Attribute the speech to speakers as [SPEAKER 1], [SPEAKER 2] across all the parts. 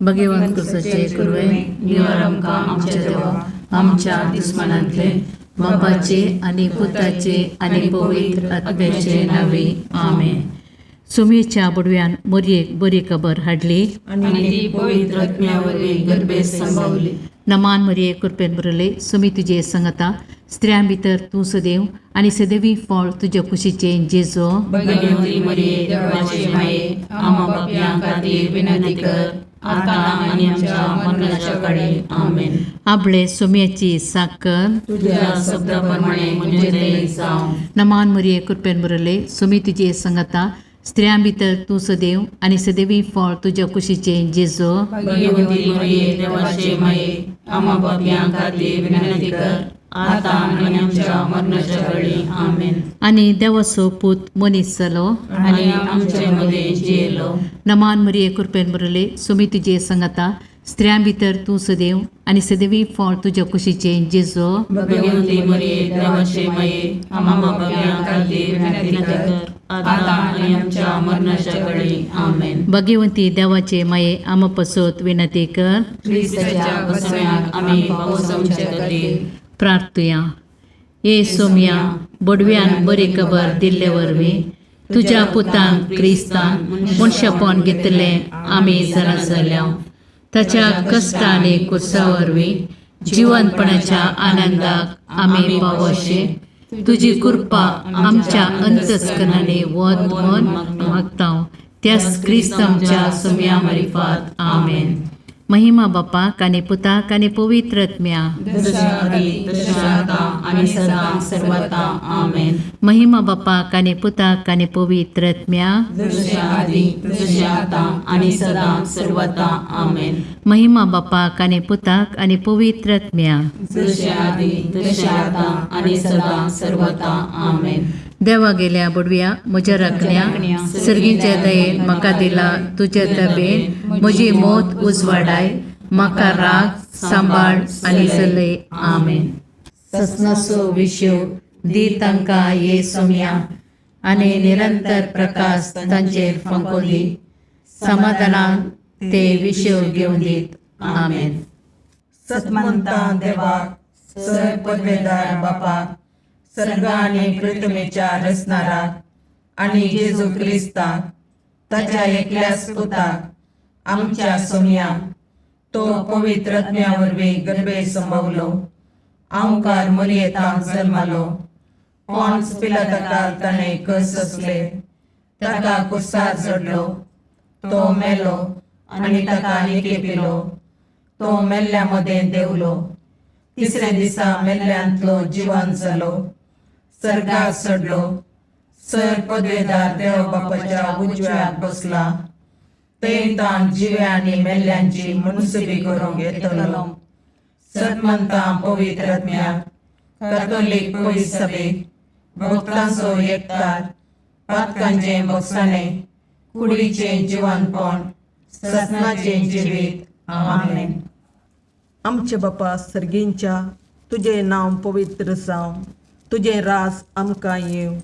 [SPEAKER 1] भगवंत कुसाचे कुरवे निवार आमकां आमच्या देवा आमच्या दुस्मानांतले बापाचे आनी पुताचे आनी पवित्र आत्म्याचे नावे आमेन. सुमेच्या बडव्यान मोरयेक बरी खबर हाडली
[SPEAKER 2] आनी ती पवित्र आत्म्या वरवीं गर्भेत संभवली.
[SPEAKER 1] नमान मरिये कृपेन भरले सुमी तुजे संगता स्त्रियां भितर तूं सदैव आनी सदैवी फळ तुज्या कुशीचें जेजो.
[SPEAKER 2] भगवती मरिये देवाचे माये आम्हा पापयां खातीर विनंती कर आता आनी आमच्या मरणाच्या काळी. आमेन.
[SPEAKER 1] आपले सुम्याची साकर
[SPEAKER 2] तुझ्या शब्दा प्रमाणे म्हजें तें जावं.
[SPEAKER 1] नमान मरिये कृपेन भरले सुमी तुजे संगता स्त्रियां भितर तूं सदैव आनी सदैवी फळ तुज्या कुशीचें जेजो.
[SPEAKER 2] भगवती मरिये देवाचे माये आम्हा पापयां खातीर विनंती कर आता आनी आमच्या मरणाच्या काळी. आमेन.
[SPEAKER 1] आनी देवाचो पूत मनीस जालो
[SPEAKER 2] आनी आमचे मदें जियेलो.
[SPEAKER 1] नमान मरिये कृपेन भरले सुमी तुजे संगता स्त्रियां भितर तूं सदैव आनी सदैवी फळ तुज्या कुशीचें जेजो.
[SPEAKER 2] भगवती मरिये देवाचे माये आम्हा पापयां खातीर विनंती कर आता आनी आमच्या मरणाच्या काळी. आमेन.
[SPEAKER 1] भगवंती देवाचे माये आमा पसत विनंती कर.
[SPEAKER 2] क्रिस्ताच्या बसम्याक आमी पावसांचे खातीर.
[SPEAKER 1] प्रार्थुया. ये सोम्या बडव्यान बरी खबर दिल्ले वरवीं तुज्या पुतान क्रिस्तान मनशापण घेतलें आमी जाणा जाल्या. ताच्या कश्ट आनी कुर्सा वरवीं जिवनपणाच्या आनंदाक आमी पावोशे तुजी कृपा आमच्या अंतस्करणांनी वत म्हण मागता त्याच क्रिस्त आमच्या सोम्या मारिफात. आमेन. महिमा बापाक आनी पुताक आनी पवित्र आत्म्या.
[SPEAKER 2] जशा आदी तशें आता आनी सदां सर्वता. आमेन.
[SPEAKER 1] महिमा बापाक आनी पुताक आनी पवित्र आत्म्या.
[SPEAKER 2] जशें आदी तशें आतां आनी सदां सर्वता. आमेन.
[SPEAKER 1] महिमा बापाक आनी पुताक आनी पवित्र आत्म्या.
[SPEAKER 2] जशें आदी तशें आतां आनी सदां सर्वता. आमेन.
[SPEAKER 1] देवा गेल्या बडव्या म्हज्या राखण्या सर्गीच्या दयेन म्हाका दिला तुज्या तबेन म्हजी मौत उजवाडाय म्हाका राग सांबाळ आनी चलय. आमेन. ससनाचो विशय दी तांकां ये सोम्या आनी निरंतर प्रकाश तांचेर फांको दी समाधानान ते विशय घेवन दीत. आमेन.
[SPEAKER 3] सतमंता देवाक सर पदवेदार बापाक सर्ग आनी पृथ्वीच्या रचणाराक आनी जेजू क्रिस्ताक ताच्या एकल्याच पुताक आमच्या सोमयाक तो पवित्र आत्म्या वरवीं गर्भे संभवलो आंवकार मरयेतांक जल्मालो पॉन्स पिलाताकाल ताणें कस असले ताका कुर्सार चडलो तो मेलो आनी ताका निकेपिलो तो मेल्ल्या मदें देंवलो तिसऱ्या दिसा मेल्ल्यांतलो जिवन जालो सर्गार चडलो सर पदवेदार देव बापाच्या उजव्याक बसला थंय ताण जिव्या आनी मेल्ल्यांची मुनसुबी करूंक येतलो. सतमंता पवित्र आत्म्याक कातोलीक पवित्र सभेक भक्तांचो एकतार पातकांचें भोगसाणें कुडीचें जिवनपण ससनाचें जिवीत. आमेन.
[SPEAKER 4] आमचे बापा सर्गींच्या तुजें नांव पवित्र जावं तुजें राज आमकां येवं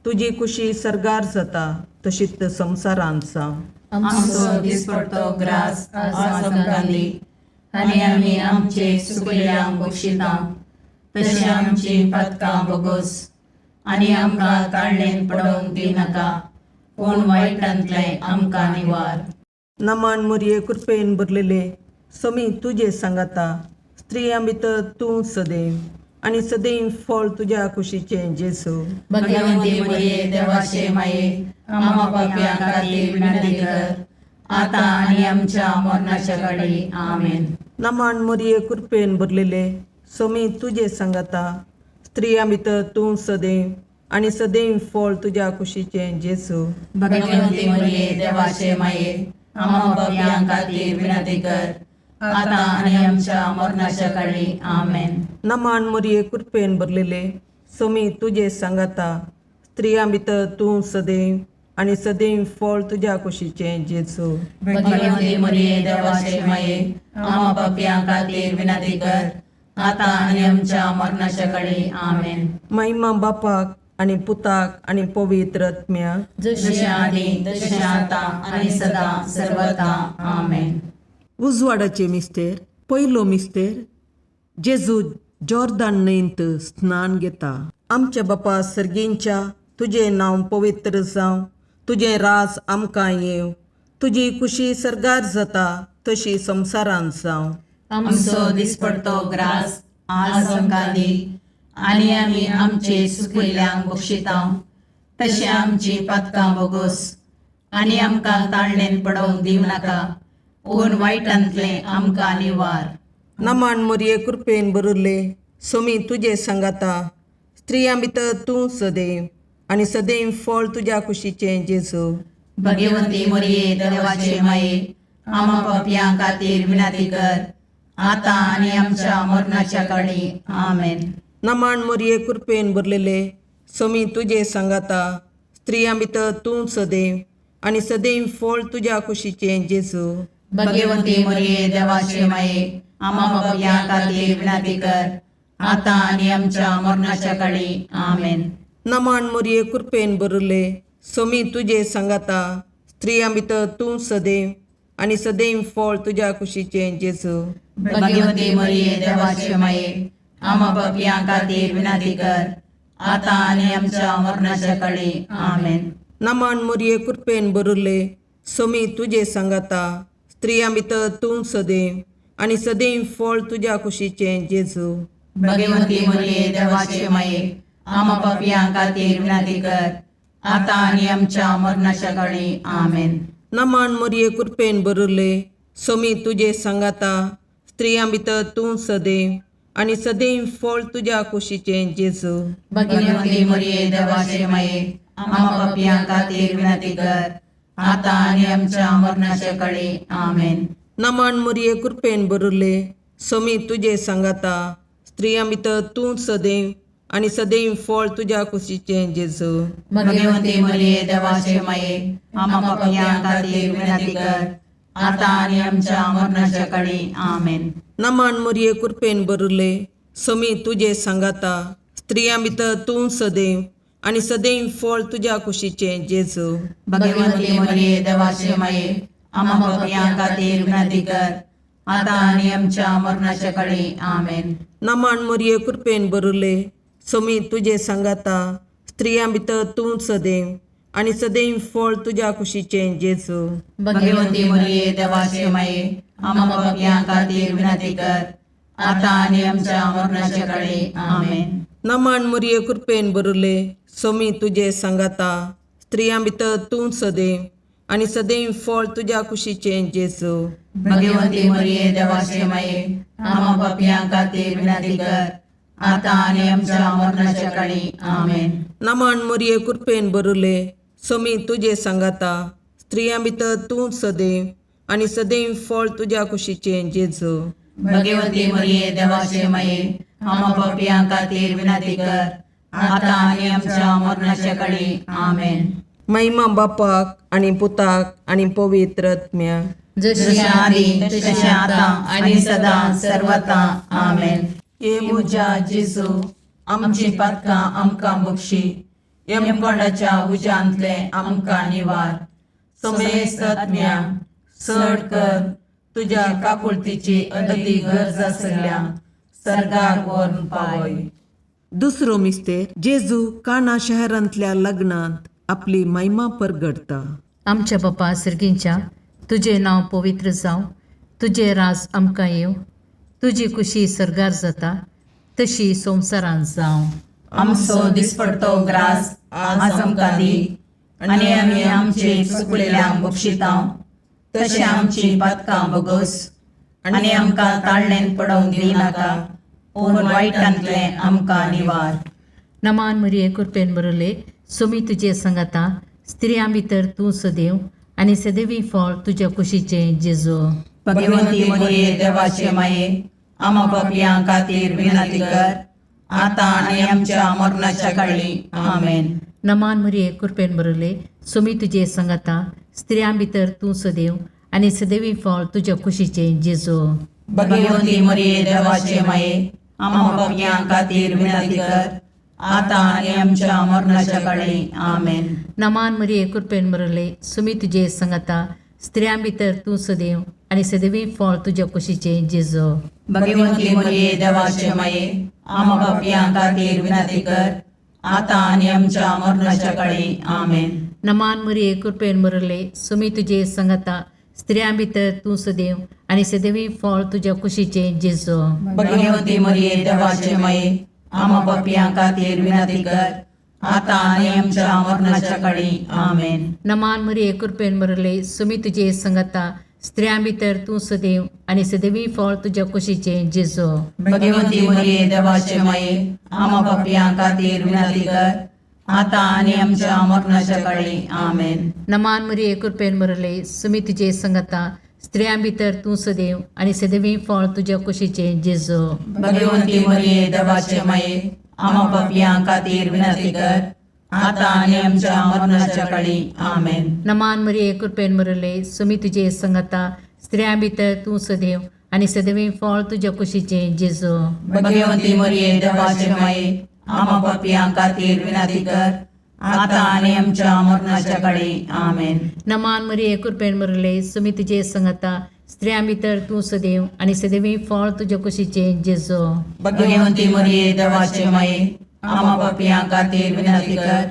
[SPEAKER 4] तुजी कुशी सर्गार जाता तशीच संवसारांत जावं.
[SPEAKER 2] आमचो दिसपडतो ग्रास आज आमकां दी आनी आमी आमचे सुकल्यांक बक्षिता तशी आमची पातकां बोगस आनी आमकां ताळणेन पडोवंक दिनाका पूण वायटांतलें आमकां निवार.
[SPEAKER 4] नमान मुरये कृपेन भरलेले समी तुजे सांगाता स्त्रियां भितर तूं सदैव आनी सदैव फळ तुज्या कुशीचें जेजू.
[SPEAKER 2] भगवंती मरिये देवाचे माये आम्हा पापयां खातीर विनंती कर आता आनी आमच्या मरणाच्या काळी. आमेन.
[SPEAKER 4] नमान मुरये कृपेन भरलेले समी तुजे सांगाता स्त्रियां भितर तूं सदैव आनी सदैव फळ तुज्या कुशीचें जेजू.
[SPEAKER 2] भगवंती मरिये देवाचे माये आम्हा पापयां खातीर विनंती कर आता आनी आमच्या मरणाच्या काळी. आमेन.
[SPEAKER 4] नमान मुरये कृपेन भरलेले समी तुजे सांगाता स्त्रियां भितर तूं सदैव आनी सदैव फळ तुज्या कुशीचें जेजू.
[SPEAKER 2] भगवंती मरिये देवाचे माये आम्हा पापयां खातीर विनंती कर आता आनी आमच्या मरणाच्या काळी. आमेन.
[SPEAKER 4] महिमा बापाक आनी पुताक आनी पवित्र आत्म्याक.
[SPEAKER 2] जशें आदी तशें आतां आनी सदां सर्वता. आमेन.
[SPEAKER 4] उजवाडाचे मिस्तेर पयलो मिस्तेर जेजू जॉर्दान न्हंयंत स्नान घेता.
[SPEAKER 3] आमच्या बापा सर्गींच्या तुजें नांव पवित्र जावं, तुजें राज आमकां येवं, तुजी कुशी सर्गार जाता तशी संवसारांत जावं.
[SPEAKER 2] आमचो दिसपडतो ग्रास आज आमकां दी आनी आमी आमचे सुकिल्ल्यांक बक्षितांव तशें आमची पातकां बोगोस आनी आमकां ताळणेन पडोवंक दिवं नाका पूण वायटांतलें आमकां निवार.
[SPEAKER 3] नमन मोरये कृपेन भरिल्ले सोमी तुजे सांगाता, स्त्रियां भितर तूं सदैव आनी सदैव फळ तुज्या कुशीचें जेजू.
[SPEAKER 2] भगवती मोरये देवाचे माये आमा पापयां खातीर विनंती कर आतां आनी आमच्या मरणाच्या काळी. आमेन.
[SPEAKER 3] नमन मोरये कृपेन भरलेले सोमी तुजे सांगाता, स्त्रियां भितर तूं सदैव आनी सदैव फळ तुज्या कुशीचें जेजू.
[SPEAKER 2] भगवती मोरये देवाचे माये आमा पापयां खातीर विनंती कर आतां आनी आमच्या मरणाच्या काळी. आमेन.
[SPEAKER 3] नमन मोरये कृपेन भरिल्ले सोमी तुजे सांगाता, स्त्रियां भितर तूं सदैव आनी सदैव फळ तुज्या कुशीचें जेजू.
[SPEAKER 2] भगवती मोरये देवाचे माये आमा पापयां खातीर विनंती कर आतां आनी आमच्या मरणाच्या काळी. आमेन.
[SPEAKER 3] नमन मोरये कृपेन भरिल्ले सोमी तुजे सांगाता, स्त्रियां भितर तूं सदैव आनी सदैव फळ तुज्या कुशीचें जेजू.
[SPEAKER 2] भगवती मोरये देवाचे माये आमा पापयां खातीर विनंती कर आतां आनी आमच्या मरणाच्या काळी. आमेन.
[SPEAKER 3] नमन मोरये कृपेन भरिल्ले सोमी तुजे सांगाता, स्त्रियां भितर तूं सदैव आनी सदैव फळ तुज्या कुशीचें जेजू.
[SPEAKER 2] भगवती मोरये देवाचे माये आमा पापयां खातीर विनंती कर आतां आनी आमच्या मरणाच्या काळी. आमेन.
[SPEAKER 3] नमन मोरये कृपेन भरिल्ले सोमी तुजे सांगाता, स्त्रियां भितर तूं सदैव आनी सदैव फळ तुज्या कुशीचें जेजू.
[SPEAKER 2] भगवती मोरये देवाचे माये आमा पापयां खातीर विनंती कर आतां आनी आमच्या मरणाच्या काळी. आमेन.
[SPEAKER 3] नमन मोरये कृपेन भरिल्ले सोमी तुजे सांगाता, स्त्रियां भितर तूं सदैव आनी सदैव फळ तुज्या कुशीचें जेजू.
[SPEAKER 2] भगवती मोरये देवाचे माये आमा पापयां खातीर विनंती कर आतां आनी आमच्या मरणाच्या काळी. आमेन.
[SPEAKER 3] नमन मोरये कृपेन भरिल्ले सोमी तुजे सांगाता, स्त्रियां भितर तूं सदैव आनी सदैव फळ तुज्या कुशीचें जेजू.
[SPEAKER 2] भगवती मोरये देवाचे माये आमा पापयां खातीर विनंती कर आतां आनी आमच्या मरणाच्या काळी. आमेन.
[SPEAKER 3] नमन मोरये कृपेन भरिल्ले सोमी तुजे सांगाता, स्त्रियां भितर तूं सदैव आनी सदैव फळ तुज्या कुशीचें जेजू.
[SPEAKER 2] भगवती मोरये देवाचे माये आमा पापयां खातीर विनंती कर आतां आनी आमच्या मरणाच्या काळी. आमेन.
[SPEAKER 3] नमन मोरये कृपेन भरिल्ले सोमी तुजे सांगाता, स्त्रियां भितर तूं सदैव आनी सदैव फळ तुज्या कुशीचें जेजू.
[SPEAKER 2] भगवती मोरये देवाचे माये आमा पापयां खातीर विनंती कर आतां आनी आमच्या मरणाच्या काळी. आमेन.
[SPEAKER 3] महिमा बापाक आनी पुताक आनी पवित्र आत्म्याक,
[SPEAKER 1] जशी
[SPEAKER 2] जशें आदी तशें आतां आनी सदां सर्वता. आमेन.
[SPEAKER 3] हे म्हज्या जेजू, आमची पातकां आमकां बक्षी, यमकोंडाच्या उज्यांतलें आमकां निवार, समेस्त आत्म्या चड कर तुज्या काकुळतीची अदती गरज आसल्या सर्गाक व्हरून पावय.
[SPEAKER 4] दुसरो मिस्तेर जेजू काना शहरांतल्या लग्नांत आपली महिमा परगडता.
[SPEAKER 1] आमच्या बापा सर्गींच्या तुजें नांव पवित्र जावं, तुजें राज आमकां येवं, तुजी कुशी सर्गार जाता तशी संवसारांत जावं.
[SPEAKER 2] आमचो दिसपडतो ग्रास आज आमकां दी आनी आमी आमचे चुकलेल्यांक बक्षितांव तशें आमची पातकां बोगोस आनी आमकां ताळणेन पडोवंक दिवं नाका पूण वायटांतलें आमकां निवार.
[SPEAKER 1] नमान मरिये कृपेन भरले सोमी तुजे संगाता, स्त्रियां भितर तूं सदैव आनी सदैवी फळ तुज्या कुशीचें जेजू.
[SPEAKER 2] भगवती मोरये देवाचे माये आमा पापयां खातीर विनंती कर आतां आनी आमच्या मरणाच्या काळी. आमेन.
[SPEAKER 1] नमान मरिये कृपेन भरले सोमी तुजे संगाता, स्त्रियां भितर तूं सदैव आनी सदैवी फळ तुज्या कुशीचें जेजू.
[SPEAKER 2] भगवती मोरये देवाचे माये आमा पापयां खातीर विनंती कर आतां आनी आमच्या मरणाच्या काळी. आमेन.
[SPEAKER 1] नमान मरिये कृपेन भरले सुमी तुजे संगाता, स्त्रियां भितर तूं सदैव आनी सदैवी फळ तुज्या कुशीचें जेजो.
[SPEAKER 2] भगवंती मरिये देवाचे माये, आमा पापयां खातीर विनंती कर, आतां आनी आमच्या मरणाच्या काळी. आमेन.
[SPEAKER 1] नमान मरिये, कृपेन भरले, सुमी तुजे संगता, स्त्रियां भितर तूं सदैव आनी सदैवी फळ तुज्या कुशीचें जेजो.
[SPEAKER 2] भगवंती मरिये देवाचे माये, आमा पापयां खातीर विनंती कर, आतां आनी आमच्या मरणाच्या काळी. आमेन.
[SPEAKER 1] नमान मरिये, कृपेन भरले, सुमी तुजे संगता, स्त्रियां भितर तूं सदैव आनी सदैवी फळ तुज्या कुशीचें जेजो.
[SPEAKER 2] भगवंती मरिये देवाचे माये, आमा पापयां खातीर विनंती कर, आतां आनी आमच्या मरणाच्या काळी. आमेन.
[SPEAKER 1] नमान मरिये, कृपेन भरले, सुमी तुजे संगता, स्त्रियां भितर तूं सदैव आनी सदैवी फळ तुज्या कुशीचें जेजो.
[SPEAKER 2] भगवंती मरिये देवाचे माये, आमा पापयां खातीर विनंती कर, आतां आनी आमच्या मरणाच्या काळी. आमेन.
[SPEAKER 1] नमान मरिये, कृपेन भरले, सुमी तुजे संगता, स्त्रियां भितर तूं सदैव आनी सदैवी फळ तुज्या कुशीचें जेजो.
[SPEAKER 2] भगवंती मरिये देवाचे माये, आमा पापयां खातीर विनंती कर, आतां आनी आमच्या मरणाच्या काळी. आमेन.
[SPEAKER 1] नमान मरिये, कृपेन भरले, सुमी तुजे संगता, स्त्रियां भितर तूं सदैव आनी सदैवी फळ तुज्या कुशीचें जेजो.
[SPEAKER 2] भगवंती मरिये देवाचे माये, आमा पापयां खातीर विनंती कर,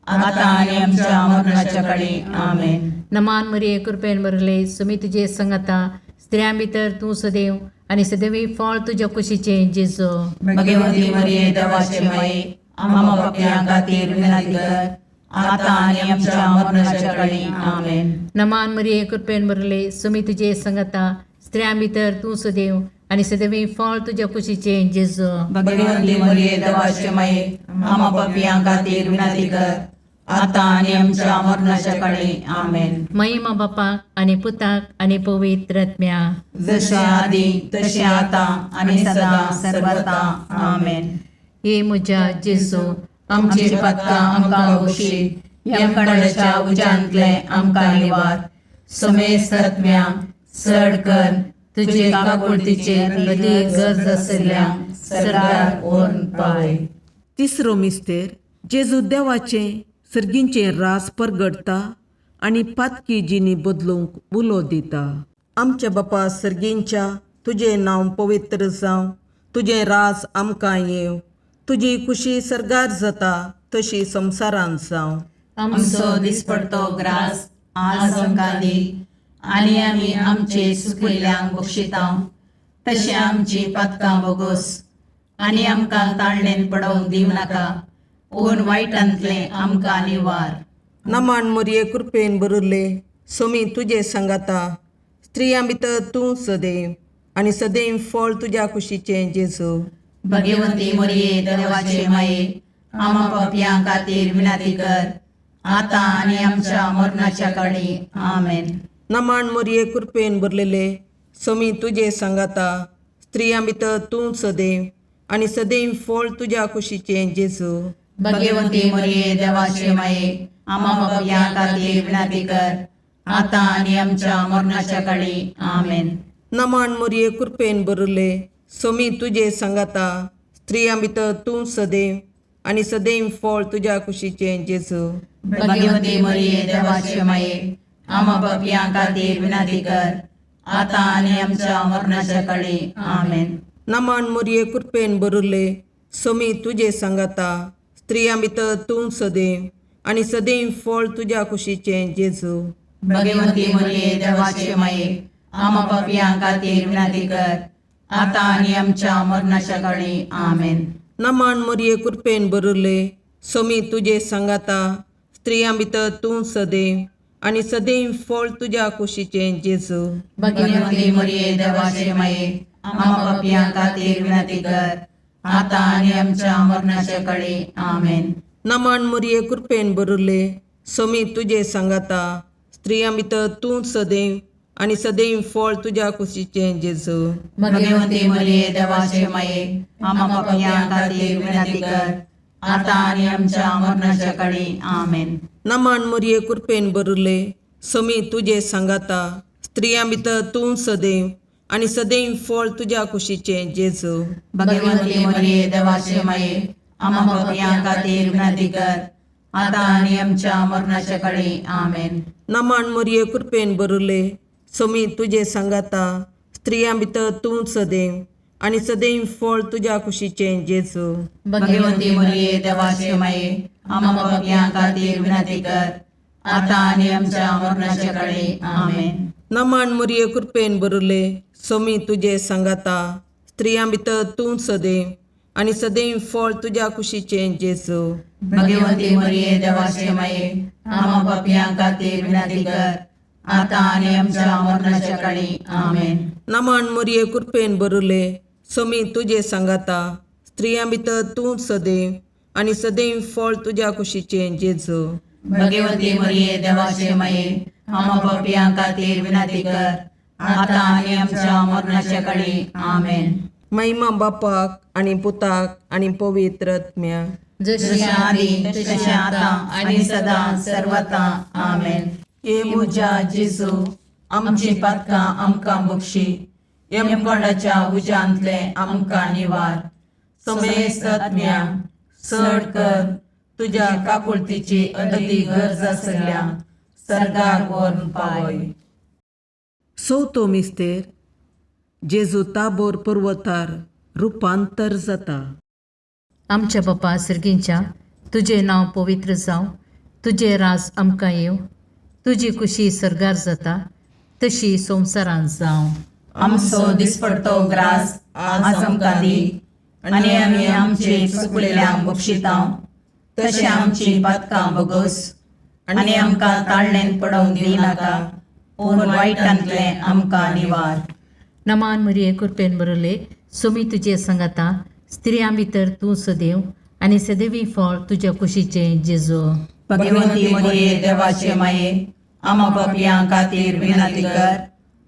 [SPEAKER 2] आतां आनी आमच्या मरणाच्या काळी. आमेन.
[SPEAKER 1] नमान मरिये, कृपेन भरले, सुमी तुजे संगता, स्त्रियां भितर तूं सदैव आनी सदैवी फळ तुज्या कुशीचें जेजो.
[SPEAKER 2] भगवंती मरिये देवाचे माये, आमा पापयां खातीर विनंती कर, आतां आनी आमच्या मरणाच्या काळी. आमेन.
[SPEAKER 1] नमान मरिये, कृपेन भरले, सुमी तुजे संगता, स्त्रियां भितर तूं सदैव आनी सदैवी फळ तुज्या कुशीचें जेजो.
[SPEAKER 2] भगवंती मरिये देवाचे माये, आमा पापयां खातीर विनंती कर, आतां आनी आमच्या मरणाच्या काळी. आमेन.
[SPEAKER 1] महिमा बापाक आनी पुताक आनी पवित्र आत्म्या.
[SPEAKER 2] जशे आदी तशें आतां आनी सदां सर्वता. आमेन.
[SPEAKER 1] हे म्हज्या जेजू,
[SPEAKER 2] आमची पातकां आमकां बक्षी, यमकणाच्या उज्यांतले आमकां निवार, समेस्त आत्म्या चड कर तुजे काकुळतीचेर अदीक गरज आशिल्ल्या सरकार व्हरून पावय.
[SPEAKER 3] तिसरो मिस्तेर जेजू देवाचें सर्गींचें रास परगटता आनी पातकी जिणी बदलूंक उलो दिता. आमच्या बापा सर्गींच्या, तुजें नांव पवित्र जावं, तुजें राज आमकां येवं, तुजी खुशी सर्गार जाता तशी संवसारांत जावं.
[SPEAKER 2] आमचो दिसपडतो ग्रास आज आमकां दी, आनी आमी आमचे सुकिल्ल्यांक बक्षिता तशें आमची पातकां बोगोस, आनी आमकां ताळणेन पडोवंक दिवं नाका, पूण वायटांतलें आमकां निवार.
[SPEAKER 3] नमान मरिये, कृपेन भरिल्ले, सोमी तुजे सांगाता, स्त्रियां भितर तूं सदैव आनी सदैव फळ तुज्या कुशीचें जेजू.
[SPEAKER 2] भगवंती मरिये देवाचे माये, आमा पापयां खातीर विनंती कर, आतां आनी आमच्या मरणाच्या काळी. आमेन.
[SPEAKER 3] नमान मरिये, कृपेन भरलेले, सोमी तुजे सांगाता, स्त्रियां भितर तूं सदैव आनी सदैव फळ तुज्या कुशीचें जेजू.
[SPEAKER 2] भगवंती मरिये देवाचे माये, आमा पापयां खातीर विनंती कर, आतां आनी आमच्या मरणाच्या काळी. आमेन.
[SPEAKER 3] नमान मरिये, कृपेन भरिल्ले, सोमी तुजे सांगाता, स्त्रियां भितर तूं सदैव आनी सदैव फळ तुज्या कुशीचें जेजू.
[SPEAKER 2] भगवंती मरिये देवाचे माये, आमा पापयां खातीर विनंती कर, आतां आनी आमच्या मरणाच्या काळी. आमेन.
[SPEAKER 3] नमान मरिये, कृपेन भरिल्ले, सोमी तुजे सांगाता, स्त्रियां भितर तूं सदैव आनी सदैव फळ तुज्या कुशीचें जेजू.
[SPEAKER 2] भगवंती मरिये देवाचे माये, आमा पापयां खातीर विनंती कर, आतां आनी आमच्या मरणाच्या काळी. आमेन.
[SPEAKER 3] नमान मरिये, कृपेन भरिल्ले, सोमी तुजे सांगाता, स्त्रियां भितर तूं सदैव आनी सदैव फळ तुज्या कुशीचें जेजू.
[SPEAKER 2] भगवंती मरिये देवाचे माये, आमा पापयां खातीर विनंती कर, आतां आनी आमच्या मरणाच्या काळी. आमेन.
[SPEAKER 3] नमान मरिये, कृपेन भरिल्ले, सोमी तुजे सांगाता, स्त्रियां भितर तूं सदैव आनी सदैव फळ तुज्या कुशीचें जेजू.
[SPEAKER 2] भगवंती मरिये देवाचे माये, आमा पापयां खातीर विनंती कर, आतां आनी आमच्या मरणाच्या काळी. आमेन.
[SPEAKER 3] नमान मरिये, कृपेन भरिल्ले, सोमी तुजे सांगाता, स्त्रियां भितर तूं सदैव आनी सदैव फळ तुज्या कुशीचें जेजू.
[SPEAKER 2] भगवंती मरिये देवाचे माये, आमा पापयां खातीर विनंती कर, आतां आनी आमच्या मरणाच्या काळी. आमेन.
[SPEAKER 3] नमाण मोरये, कृपेन बरुले, सोमी तुजे सांगाता, स्त्रियां भितर तूं सदैव आनी सदैव फळ तुज्या कुशीचें जेजू.
[SPEAKER 2] भगवंती मरिये, देवाचे माये, आम्हा पापयां खातीर विनंती कर, आतां आनी आमच्या मरणाच्या काळी. आमेन.
[SPEAKER 3] नमाण मोरये, कृपेन बरुले, सोमी तुजे सांगाता, स्त्रियां भितर तूं सदैव आनी सदैव फळ तुज्या कुशीचें जेजू.
[SPEAKER 2] भगवंती मरिये, देवाचे माये, आम्हा पापयां खातीर विनंती कर, आतां आनी आमच्या मरणाच्या काळी. आमेन.
[SPEAKER 3] नमाण मोरये, कृपेन बरुले, सोमी तुजे सांगाता, स्त्रियां भितर तूं सदैव आनी सदैव फळ तुज्या कुशीचें जेजू.
[SPEAKER 2] भगवंती मरिये, देवाचे माये, आम्हा पापयां खातीर विनंती कर, आतां आनी आमच्या मरणाच्या काळी. आमेन.
[SPEAKER 3] महिमा बापाक आनी पुताक आनी पवित्र आत्म्याक.
[SPEAKER 1] जशी
[SPEAKER 2] जशें आदी तशें आतां आनी सदां सर्वता. आमेन.
[SPEAKER 3] हे
[SPEAKER 2] म्हज्या जेजू, आमची पातकां आमकां बक्षी, यमकोंडाच्या उज्यांतले आमकां निवार, समेस्त आत्म्या चड कर तुज्या काकुळतीची अदी गरज आसल्या सर्गाक व्हरून पावय.
[SPEAKER 3] चवथो मिस्तेर, जेजू ताबोर पर्वतार रुपांतर जाता.
[SPEAKER 1] आमच्या बापा सर्गींच्या, तुजें नांव पवित्र जावं, तुजें राज आमकां येवं, तुजी खुशी सर्गार जाता तशी संवसारांत जावं.
[SPEAKER 2] आमचो दिसपडतो ग्रास आज आमकां दी, आनी आमी आमचे चुकलेल्यांक बक्षितां तशें आमची पातकां बगोस, आनी आमकां ताळणेन पडोवंक दिवनाका, पूण वायटांतलें आमकां निवार.
[SPEAKER 1] नमान मरिये, कृपेन बरले, सुमी तुजे सांगाता, स्त्रियां भितर तूं सदैव आनी सदैवी फळ तुज्या कुशीचें जेजू.
[SPEAKER 2] भगवंती मरिये, देवाचे माये, आमा पापयां खातीर विनंती कर,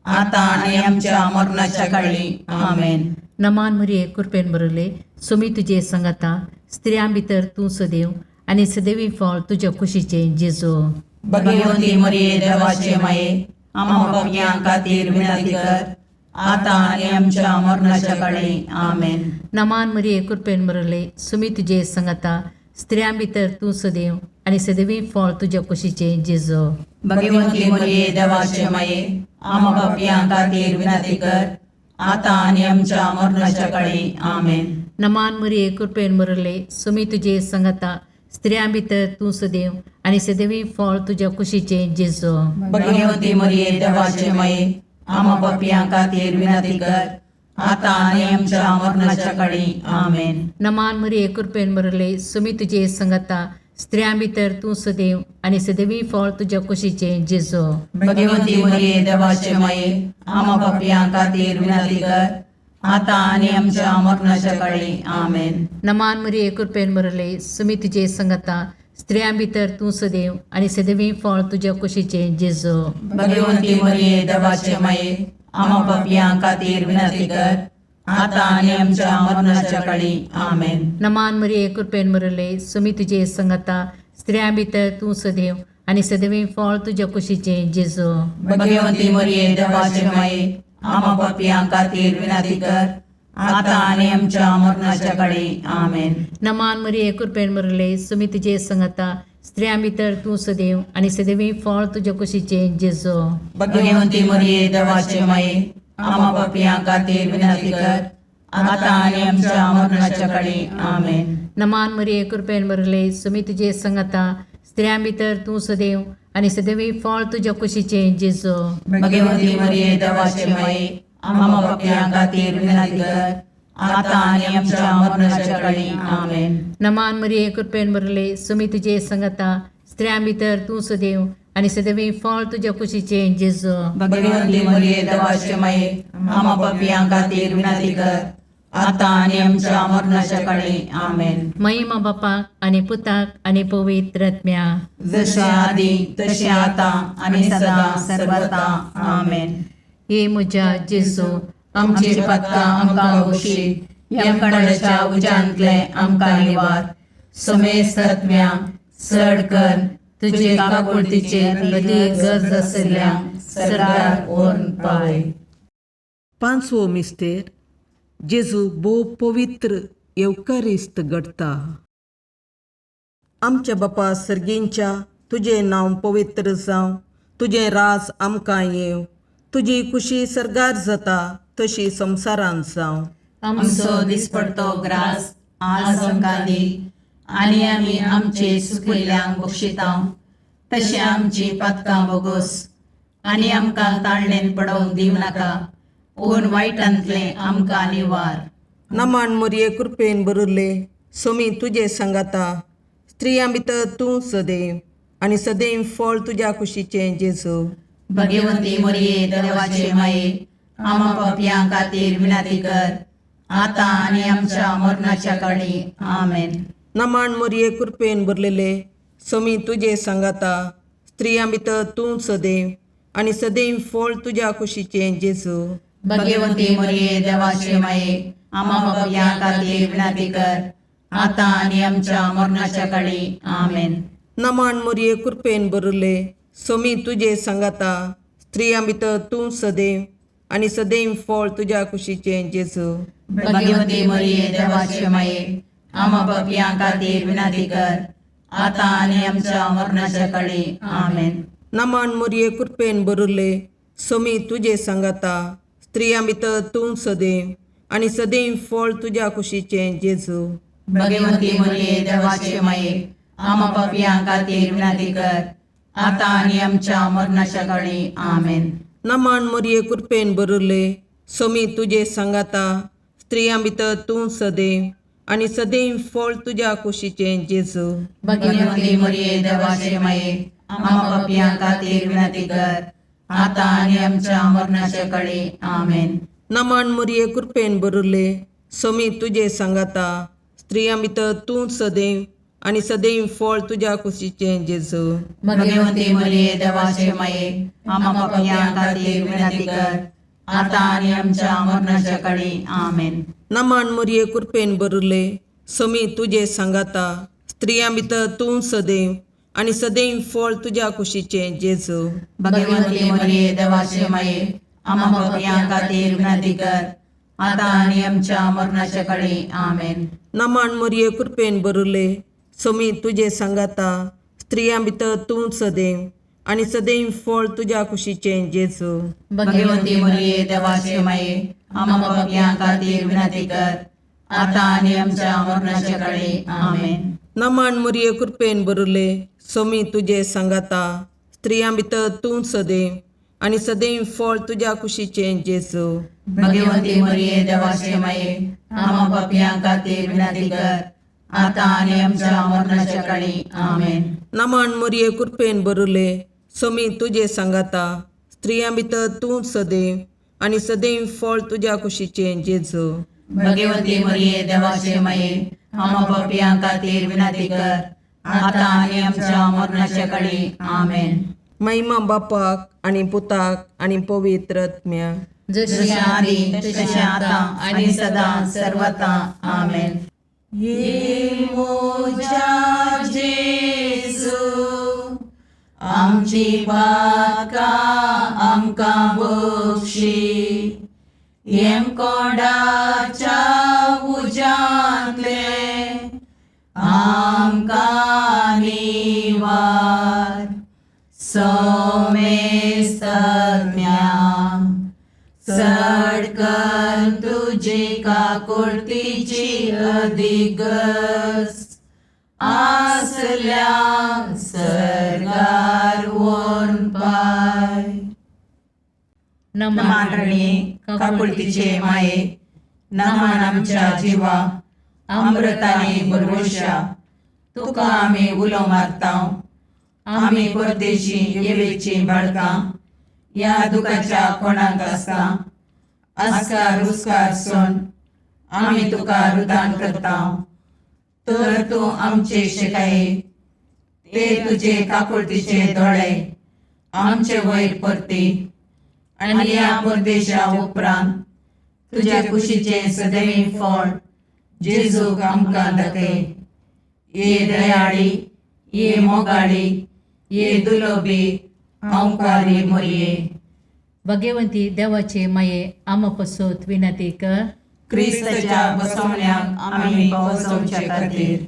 [SPEAKER 2] आतां आनी आमच्या मरणाच्या काळी. आमेन.
[SPEAKER 1] नमान मरिये, कृपेन बरले, सुमी तुजे सांगाता, स्त्रियां भितर तूं सदैव आनी सदैवी फळ तुज्या कुशीचें जेजू.
[SPEAKER 2] भगवंती मरिये, देवाचे माये, आमा पापयां खातीर विनंती कर, आतां आनी आमच्या मरणाच्या काळी. आमेन.
[SPEAKER 1] नमान मरिये, कृपेन बरले, सुमी तुजे सांगाता, स्त्रियां भितर तूं सदैव आनी सदैवी फळ तुज्या कुशीचें जेजू.
[SPEAKER 2] भगवंती मरिये, देवाचे माये, आमा पापयां खातीर विनंती कर, आतां आनी आमच्या मरणाच्या काळी. आमेन.
[SPEAKER 1] नमान मरिये, कृपेन बरले, सुमी तुजे सांगाता, स्त्रियां भितर तूं सदैव आनी सदैवी फळ तुज्या कुशीचें जेजू.
[SPEAKER 2] भगवंती मरिये, देवाचे माये, आमा पापयां खातीर विनंती कर, आतां आनी आमच्या मरणाच्या काळी. आमेन.
[SPEAKER 1] नमान मरिये, कृपेन बरले, सुमी तुजे सांगाता, स्त्रियां भितर तूं सदैव आनी सदैवी फळ तुज्या कुशीचें जेजू.
[SPEAKER 2] भगवंती मरिये, देवाचे माये, आमा पापयां खातीर विनंती कर, आतां आनी आमच्या मरणाच्या काळी. आमेन.
[SPEAKER 1] नमान मरिये, कृपेन बरले, सुमी तुजे सांगाता, स्त्रियां भितर तूं सदैव आनी सदैवी फळ तुज्या कुशीचें जेजू.
[SPEAKER 2] भगवंती मरिये, देवाचे माये, आमा पापयां खातीर विनंती कर, आतां आनी आमच्या मरणाच्या काळी. आमेन.
[SPEAKER 1] नमान मरिये, कृपेन बरले, सुमी तुजे सांगाता, स्त्रियां भितर तूं सदैव आनी सदैवी फळ तुज्या कुशीचें जेजू.
[SPEAKER 2] भगवंती मरिये, देवाचे माये, आमा पापयां खातीर विनंती कर, आतां आनी आमच्या मरणाच्या काळी. आमेन.
[SPEAKER 1] नमान मरिये, कृपेन बरले, सुमी तुजे सांगाता, स्त्रियां भितर तूं सदैव आनी सदैवी फळ तुज्या कुशीचें जेजू.
[SPEAKER 2] भगवंती मरिये, देवाचे माये, आमा पापयां खातीर विनंती कर, आतां आनी आमच्या मरणाच्या काळी. आमेन.
[SPEAKER 1] नमान मरिये, कृपेन बरले, सुमी तुजे सांगाता, स्त्रियां भितर तूं सदैव आनी सदैवी फळ तुज्या कुशीचें जेजू.
[SPEAKER 2] भगवंती मरिये, देवाचे माये, आमा पापयां खातीर विनंती कर, आतां आनी आमच्या मरणाच्या काळी. आमेन.
[SPEAKER 1] नमान मरिये, कृपेन बरले, सुमी तुजे सांगाता, स्त्रियां भितर तूं सदैव आनी सदैवी फळ तुज्या कुशीचें जेजू.
[SPEAKER 2] भगवंती मरिये, देवाचे माये, आमा पापयां खातीर विनंती कर, आतां आनी आमच्या मरणाच्या काळी. आमेन.
[SPEAKER 1] महिमा बापाक आनी पुताक आनी पवित्र आत्म्या.
[SPEAKER 2] जशें आदी तशें आतां आनी सदां सर्वता. आमेन.
[SPEAKER 1] हे म्हज्या जेजू,
[SPEAKER 2] आमची पातकां आमकां बक्षी, यमकंडाच्या उज्यांतले आमकां निवार, समेस्त आत्म्या चड कर तुजे काकुळतीचे अदी गरज आशिल्ल्या सरकार व्हरून पावय.
[SPEAKER 3] पांचवो मिस्तेर, जेजू भोव पवित्र येवकारिस्त घडटा. आमच्या बापा सर्गींच्या तुजें नांव पवित्र जावं, तुजें राज आमकां येवं, तुजी खुशी सर्गार जाता तशी संवसारांत जावं.
[SPEAKER 2] आमचो दिसपडतो ग्रास आज आमकां दी आनी आमी आमचे सुकिल्ल्यांक बक्षिता तशें आमची पातकां बोगोस आनी आमकां ताळणेन पडोवंक दिवं नाका पूण वायटांतलें आमकां निवार.
[SPEAKER 3] नमन मोरये कृपेन भरिल्ले सोमी तुजे सांगाता, स्त्रियां भितर तूं सदैव आनी सदैव फळ तुज्या कुशीचें जेजू.
[SPEAKER 2] भगवंती मोरये देवाचे माये आमा पापयां खातीर विनंती कर आतां आनी आमच्या मरणाच्या काळी. आमेन.
[SPEAKER 3] नमन मोरये कृपेन भरलेले सोमी तुजे सांगाता, स्त्रियां भितर तूं सदैव आनी सदैव फळ तुज्या कुशीचें जेजू.
[SPEAKER 2] भगवंती मोरये देवाचे माये आमा पापयां खातीर विनंती कर आतां आनी आमच्या मरणाच्या काळी. आमेन.
[SPEAKER 3] नमन मोरये कृपेन भरिल्ले सोमी तुजे सांगाता, स्त्रियां भितर तूं सदैव आनी सदैव फळ तुज्या कुशीचें जेजू.
[SPEAKER 2] भगवंती मोरये देवाचे माये आमा पापयां खातीर विनंती कर आतां आनी आमच्या मरणाच्या काळी. आमेन.
[SPEAKER 3] नमन मोरये कृपेन भरिल्ले सोमी तुजे सांगाता, स्त्रियां भितर तूं सदैव आनी सदैव फळ तुज्या कुशीचें जेजू.
[SPEAKER 2] भगवंती मोरये देवाचे माये आमा पापयां खातीर विनंती कर आतां आनी आमच्या मरणाच्या काळी. आमेन.
[SPEAKER 3] नमन मोरये कृपेन भरिल्ले सोमी तुजे सांगाता, स्त्रियां भितर तूं सदैव आनी सदैव फळ तुज्या कुशीचें जेजू.
[SPEAKER 2] भगवंती मोरये देवाचे माये आमा पापयां खातीर विनंती कर आतां आनी आमच्या मरणाच्या काळी. आमेन.
[SPEAKER 3] नमन मोरये कृपेन भरिल्ले सोमी तुजे सांगाता, स्त्रियां भितर तूं सदैव आनी सदैव फळ तुज्या कुशीचें जेजू.
[SPEAKER 2] भगवंती मोरये देवाचे माये आमा पापयां खातीर विनंती कर आतां आनी आमच्या मरणाच्या काळी. आमेन.
[SPEAKER 3] नमन मोरये कृपेन भरिल्ले सोमी तुजे सांगाता, स्त्रियां भितर तूं सदैव आनी सदैव फळ तुज्या कुशीचें जेजू.
[SPEAKER 2] भगवंती मोरये देवाचे माये आमा पापयां खातीर विनंती कर आतां आनी आमच्या मरणाच्या काळी. आमेन.
[SPEAKER 3] नमन मोरये कृपेन भरिल्ले सोमी तुजे सांगाता, स्त्रियां भितर तूं सदैव आनी सदैव फळ तुज्या कुशीचें जेजू.
[SPEAKER 2] भगवंती मोरये देवाचे माये आमा पापयां खातीर विनंती कर आतां आनी आमच्या मरणाच्या काळी. आमेन.
[SPEAKER 3] नमन मोरये कृपेन भरिल्ले सोमी तुजे सांगाता, स्त्रियां भितर तूं सदैव आनी सदैव फळ तुज्या कुशीचें जेजू.
[SPEAKER 2] भगवंती मोरये देवाचे माये आमा पापयां खातीर विनंती कर आतां आनी आमच्या मरणाच्या काळी. आमेन.
[SPEAKER 3] नमन मोरये कृपेन भरिल्ले सोमी तुजे सांगाता, स्त्रियां भितर तूं सदैव आनी सदैव फळ तुज्या कुशीचें जेजू.
[SPEAKER 2] भगवंती मोरये देवाचे माये आमा पापयां खातीर विनंती कर आतां आनी आमच्या मरणाच्या काळी. आमेन.
[SPEAKER 3] महिमा बापाक आनी पुताक आनी पवित्र आत्म्याक,
[SPEAKER 2] जशें आदी तशें आतां आनी सदां सर्वता. आमेन. ये मोजा जेजू आमची पातकां आमकां बक्षी, येमकोंडाच्या उज्यांतले आमकां निवार, सोमेस्तम्या चड कर तुजी काकुळतीची अधिगस आसल्या सर्गार वोन पाय. नमान रणी काकुळतीचे माये, नमान आमच्या जिवा अमृताने बरवशा, तुका आमी उलो मारता. आमी परदेशी येवेची बाळकां ह्या दुखाच्या कोणाक आसता आस्कार उस्कार सोन आमी तुका रुदान करता. तर तूं आमचे शिकाये ते तुजे काकुळतीचे दोळे आमचे वयर परती आनी ह्या परदेशा उपरांत तुज्या कुशीचें सदैव फळ जेजूक आमकां दाखय. ये दयाळी, ये मोगाळी, ये दुलोबी ओंकारी मोरये.
[SPEAKER 1] भगवंती देवाचे माये आमा पसत विनंती कर.
[SPEAKER 2] क्रिस्ताच्या बसवण्याक आमी पावसोवचे खातीर.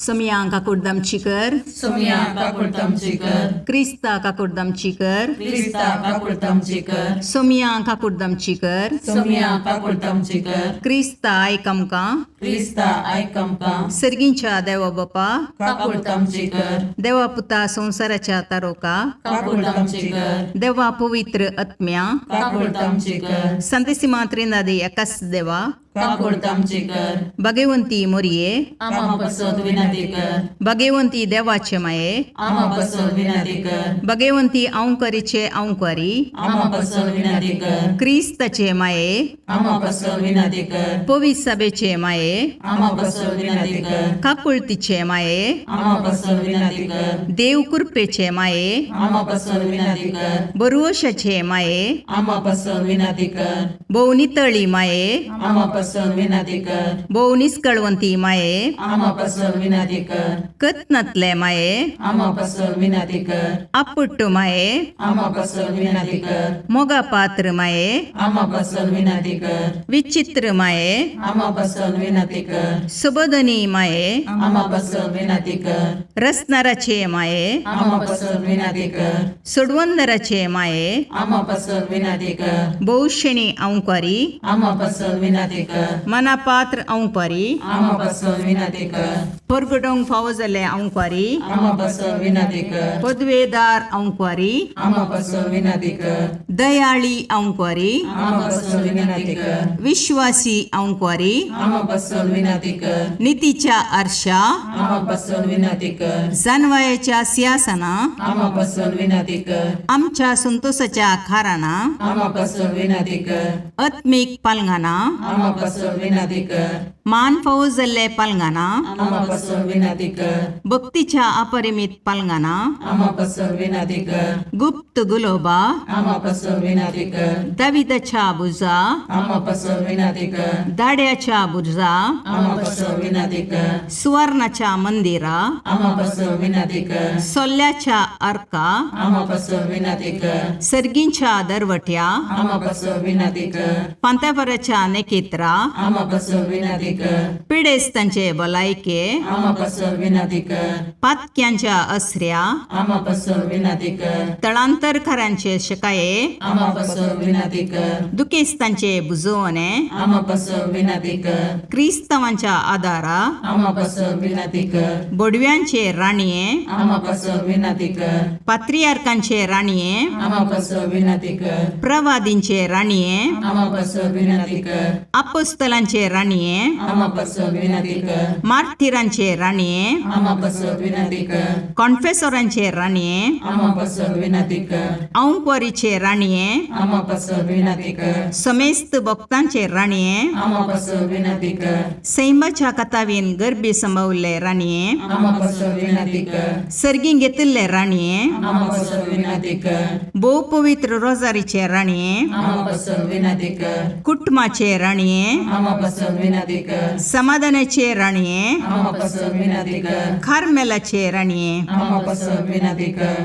[SPEAKER 2] सोमया काकुळद आमची कर.
[SPEAKER 5] सोमया काकुळट आमची कर.
[SPEAKER 2] क्रिस्ता काकुळद आमची कर.
[SPEAKER 5] क्रिस्ता काकुळट आमची कर.
[SPEAKER 2] सोमया काकुळद आमची कर.
[SPEAKER 5] सोमया काकुळट आमची कर.
[SPEAKER 2] क्रिस्ता आयक आमकां.
[SPEAKER 5] क्रिस्ता आयक आमकां.
[SPEAKER 2] सर्गींच्या देवा बापा,
[SPEAKER 5] काकुळट आमची कर.
[SPEAKER 2] देवा पुता संवसाराच्या तारोका,
[SPEAKER 5] काकुळट आमची कर.
[SPEAKER 2] देवा पवित्र आत्म्या,
[SPEAKER 5] काकुळट आमची कर.
[SPEAKER 2] संतेसिमा त्रिनादी एकाच देवा,
[SPEAKER 5] काकुळट आमची कर.
[SPEAKER 2] भगवंती मोरये,
[SPEAKER 5] आमा पसत विनंती कर.
[SPEAKER 2] भगवंती देवाचे माये,
[SPEAKER 5] आमा पसत विनंती कर.
[SPEAKER 2] भगवंती अंकरीचे अंकरी,
[SPEAKER 5] आमा पसत विनंती कर.
[SPEAKER 2] क्रिस्ताचे माये,
[SPEAKER 5] आमा पसत विनंती कर.
[SPEAKER 2] पवित्र सभेचे माये,
[SPEAKER 5] आमा पसत विनंती कर.
[SPEAKER 2] काकुळतीचे माये,
[SPEAKER 5] आमा पसत विनंती कर.
[SPEAKER 2] देव कृपेचे माये,
[SPEAKER 5] आमा पसत विनंती कर.
[SPEAKER 2] बरुवशाचे माये,
[SPEAKER 5] आमा पसत विनंती कर.
[SPEAKER 2] भोवनितळी माये,
[SPEAKER 5] आमा पसत विनंती कर.
[SPEAKER 2] भोव निस्कळवंती माये,
[SPEAKER 5] आमा पसत विनंती कर.
[SPEAKER 2] कत्नातले माये,
[SPEAKER 5] आमा पसत विनंती कर.
[SPEAKER 2] आपुट्ट माये,
[SPEAKER 5] आमा पसत विनंती कर.
[SPEAKER 2] मोगा पात्र माये,
[SPEAKER 5] आमा पसत विनंती कर.
[SPEAKER 2] विचित्र माये,
[SPEAKER 5] आमा पसत विनंती कर.
[SPEAKER 2] सुबोधनी माये,
[SPEAKER 5] आमा पसत विनंती कर.
[SPEAKER 2] रसनाराचे माये,
[SPEAKER 5] आमा पसत विनंती कर.
[SPEAKER 2] सोडवंदराचे माये,
[SPEAKER 5] आमा पसत विनंती कर.
[SPEAKER 2] भोवशेणी अंकारी,
[SPEAKER 5] आमा पसत विनंती कर.
[SPEAKER 2] मनापात्र अंकारी,
[SPEAKER 5] आमा पसत विनंती कर.
[SPEAKER 2] परगटोंक फावो जाल्ले अंकारी,
[SPEAKER 5] आमा पसत विनंती कर.
[SPEAKER 2] पदवेदार अंकारी,
[SPEAKER 5] आमा पसत विनंती कर.
[SPEAKER 2] दयाळी अंकारी,
[SPEAKER 5] आमा पसत विनंती कर.
[SPEAKER 2] विश्वासी अंकारी,
[SPEAKER 5] आमा पसत विनंती कर.
[SPEAKER 2] नितीच्या आरशा,
[SPEAKER 5] आमा पसत विनंती कर.
[SPEAKER 2] जानवायाच्या सिंहासना,
[SPEAKER 5] आमा पसत विनंती कर.
[SPEAKER 2] आमच्या संतोषाच्या खाराना,
[SPEAKER 5] आमा पसत विनंती कर.
[SPEAKER 2] आत्मीक पालंगाना,
[SPEAKER 5] आमा पसत विनंती कर.
[SPEAKER 2] मान फावो जाल्ले पालंगाना,
[SPEAKER 5] आमा पसत विनंती कर.
[SPEAKER 2] भक्तीच्या अपरिमित पालंगाना,
[SPEAKER 5] आमा पसत विनंती कर.
[SPEAKER 2] गुप्त गुलोबा,
[SPEAKER 5] आमा पसत विनंती कर.
[SPEAKER 2] दाविदाच्या बुजा,
[SPEAKER 5] आमा पसत विनंती कर.
[SPEAKER 2] दाड्याच्या बुजा,
[SPEAKER 5] आमा पसत विनंती कर.
[SPEAKER 2] सुवर्णाच्या मंदिरा,
[SPEAKER 5] आमा पसत विनंती कर.
[SPEAKER 2] सोल्ल्याच्या अर्का,
[SPEAKER 5] आमा पसत विनंती कर.
[SPEAKER 2] सर्गींच्या दरवट्या,
[SPEAKER 5] आमा पसत विनंती कर.
[SPEAKER 2] पांतापराच्या नेकेत्रा,
[SPEAKER 5] आमा पसत विनंती कर.
[SPEAKER 2] पिडेस्तांचे भलायके,
[SPEAKER 5] आमा पसत विनंती कर.
[SPEAKER 2] पातक्यांच्या असऱ्या,
[SPEAKER 5] आमा पसत विनंती कर.
[SPEAKER 2] तळांतरकारांचे शकाये,
[SPEAKER 5] आमा पसत विनंती कर.
[SPEAKER 2] दुखेस्तांचे बुजवणे,
[SPEAKER 5] आमा पसत विनंती कर.
[SPEAKER 2] क्रिस्तांवांच्या आदारा,
[SPEAKER 5] आमा पसत विनंती कर.
[SPEAKER 2] बोडव्यांचे राणये,
[SPEAKER 5] आमा पसत विनंती कर.
[SPEAKER 2] पात्रियार्कांचे राणये,
[SPEAKER 5] आमा पसत विनंती कर.
[SPEAKER 2] प्रवादींचे राणये,
[SPEAKER 5] आमा पसत विनंती कर.
[SPEAKER 2] अपोस्तलांचे राणये,
[SPEAKER 5] आमा पसत विनंती कर.
[SPEAKER 2] मार्थिरांचे राणये,
[SPEAKER 5] आमा पसत विनंती कर.
[SPEAKER 2] कॉन्फेसोरांचे राणये,
[SPEAKER 5] आमा पसत विनंती कर.
[SPEAKER 2] औंकवारीचे राणये,
[SPEAKER 5] आमा पसत विनंती कर.
[SPEAKER 2] समेस्त भक्तांचे राणये,
[SPEAKER 5] आमा पसत विनंती कर.
[SPEAKER 2] सैमाच्या कथावीन गर्भी संभवल्ले राणये,
[SPEAKER 5] आमा पसत विनंती कर.
[SPEAKER 2] सर्गीं घेतिल्ले राणये,
[SPEAKER 5] आमा पसत विनंती कर.
[SPEAKER 2] भोव पवित्र रोजारीचे राणये,
[SPEAKER 5] आमा पसत विनंती कर.
[SPEAKER 2] कुटुंबाचे राणये,
[SPEAKER 5] आमा पसत विनंती कर.
[SPEAKER 2] समाधानाचे राणये,
[SPEAKER 5] आमा पसत विनंती कर.
[SPEAKER 2] कार्मेलाचे राणये,
[SPEAKER 5] आमा पसत विनंती कर.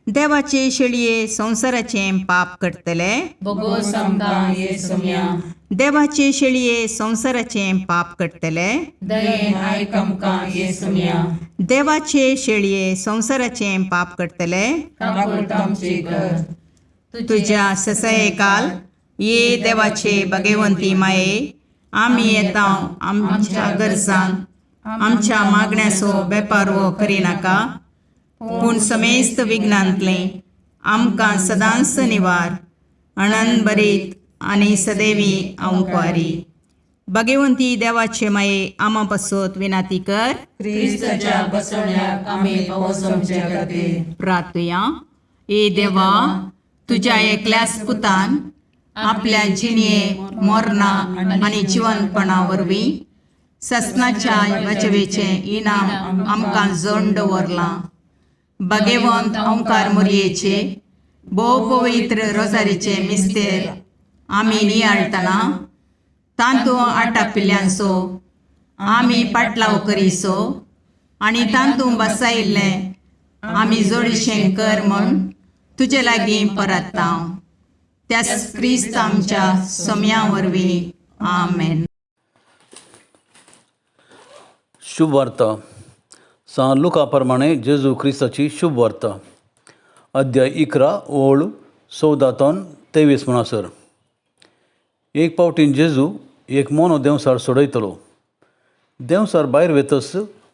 [SPEAKER 2] देवाचे शेळये संवसाराचें पाप करतले,
[SPEAKER 1] बोगोस
[SPEAKER 5] आमकां ये सोम्या.
[SPEAKER 2] देवाचे शेळये संवसाराचें पाप करतले,
[SPEAKER 5] दयेन आयक आमकां ये सोम्या.
[SPEAKER 2] देवाचे शेळये संवसाराचें पाप करतले,
[SPEAKER 5] काकुळट आमची कर.
[SPEAKER 2] तुज्या ससयकाल ये देवाचे भगवंती माये, आमी येता आमच्या गरजान आमच्या मागण्याचो बेपारवो करिनाका, पूण समेस्त विघ्नांतलें आमकां सदांच निवार अणन बरीत आनी सदैवी अंकवारी. भगवंती देवाचे माये, आमा पासत विनाती कर.
[SPEAKER 5] क्रिस्ताच्या बसवण्याक आमी पावस आमच्या खातीर.
[SPEAKER 2] प्रार्थुया. ए देवा, तुज्या एकल्याच पुतान आपल्या जिणये मोरना आनी जिवनपणा वरवीं ससनाच्या वाचवेचें इनाम आमकां जोड दवरलां. भगवंत ओंकार मोरयेचे भोव पवित्र रोजारीचे मिस्तेर आमी नियाळटना तांतू आटापिल्ल्यांचो आमी पाटलाव करीसो आनी तांतू बसायिल्लें आमी जोडीशें कर म्हूण तुजे लागीं परत्ता, त्याच क्रिस्त आमच्या सोम्या वरवीं. आमेन.
[SPEAKER 6] शुभ वार्ता. सान लुका प्रमाणे जेजू क्रिस्ताची शुभ वार्ता अध्याय 11 ओळ 14 तावन 23 म्हणसर. एक पावटीन जेजू एक मोनो देंवसार सोडयतलो. देंवसार भायर वेतस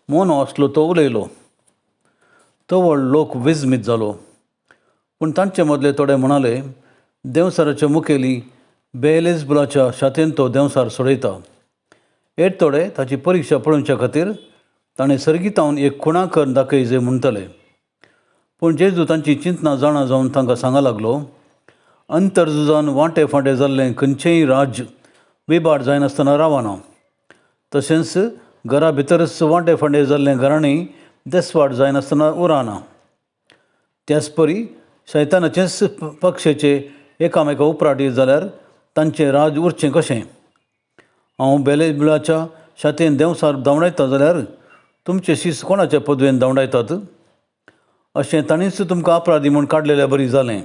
[SPEAKER 6] मोनो आसलो तो उलयलो. तवळ लोक विजमीत जालो. पूण तांचे मदले थोडे म्हणाले, देंवसाराचे मुखेली बेलेजबुलाच्या शातेन तो देंवसार सोडयता. हेर थोडे ताची परिक्षा पळोवच्या खातीर ताणें सर्गीतावन एक खुणा करून दाखय जे म्हणटले. पूण जेजू तांची चिंतना जाणा जावन तांकां सांगा लागलो, अंतरझुजान वांटे फांटे जाल्लें खंयचेंय राज्य विबाड जायनासतना रावना. तशेंच घरा भितरच वांटे फांटे जाल्लें घराणें देसवाट जायनासतना उरना. त्याच परी शैतानाचेच पक्षाचे एकामेका उपराटी जाल्यार तांचें राज उरचें कशें? हांव बेलेबिळाच्या शातेन देंवसार धांवडायता जाल्यार तुमचे शीस कोणाच्या पदवेन धांवडायतात? अशें ताणीच तुमकां अपराधी म्हूण काडलेल्या बरी जालें.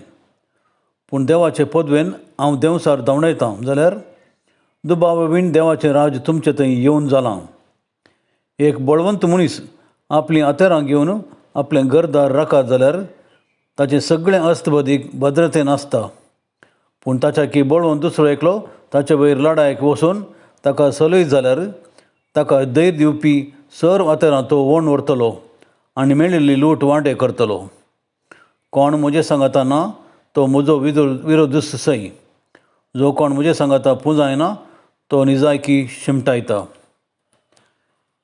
[SPEAKER 6] पूण देवाचे पदवेन हांव देंवसार धांवडायतां जाल्यार दुबाव बीन देवाचें राज तुमचे थंय येवन जालां. एक बळवंत मनीस आपलीं हत्यारां घेवन आपलें घरदार राखत जाल्यार ताचें सगळें अस्तबदीक भद्रतेन आसता. पूण ताच्या की बळवंत दुसरो एकलो ताचे वयर लडायक वचून ताका सलयत जाल्यार ताका धैर्य दिवपी सर्व हत्यारां तो ओण व्हरतलो आनी मेळिल्ली लूट वांटे करतलो. कोण म्हजे सांगाता ना तो म्हजो विरोधूच सय. जो कोण म्हजे सांगाता पुंजायना तो निजायकी शिमटायता.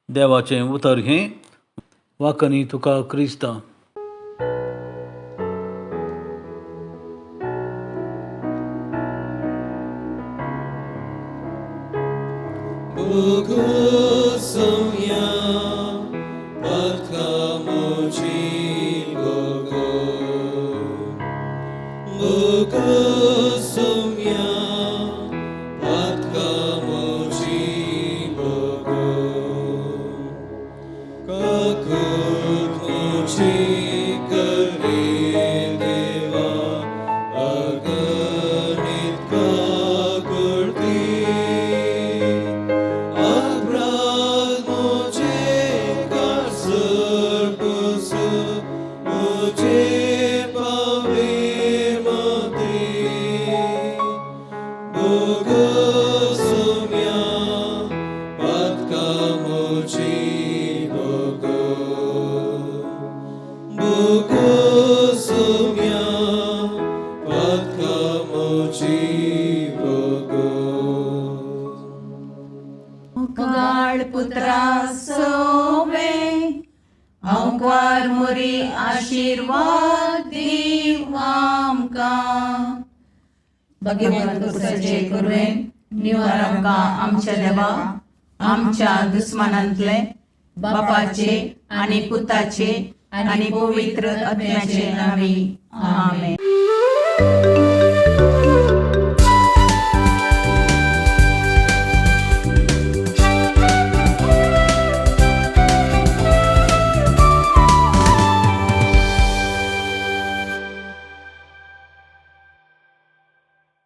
[SPEAKER 6] देवाचें उतर हें वाकनी तुका क्रिस्ता.
[SPEAKER 2] मुखाळ पुत्रा सोवे अंकार मोरी आशिर्वाद दीव आमकां. भगवंत कुसाचे कुरवेन निवार आमकां आमच्या देवा आमच्या दुस्मानांतले बापाचे आनी पुताचे आनी पवित्र आत्म्याचे नांवी. आमेन.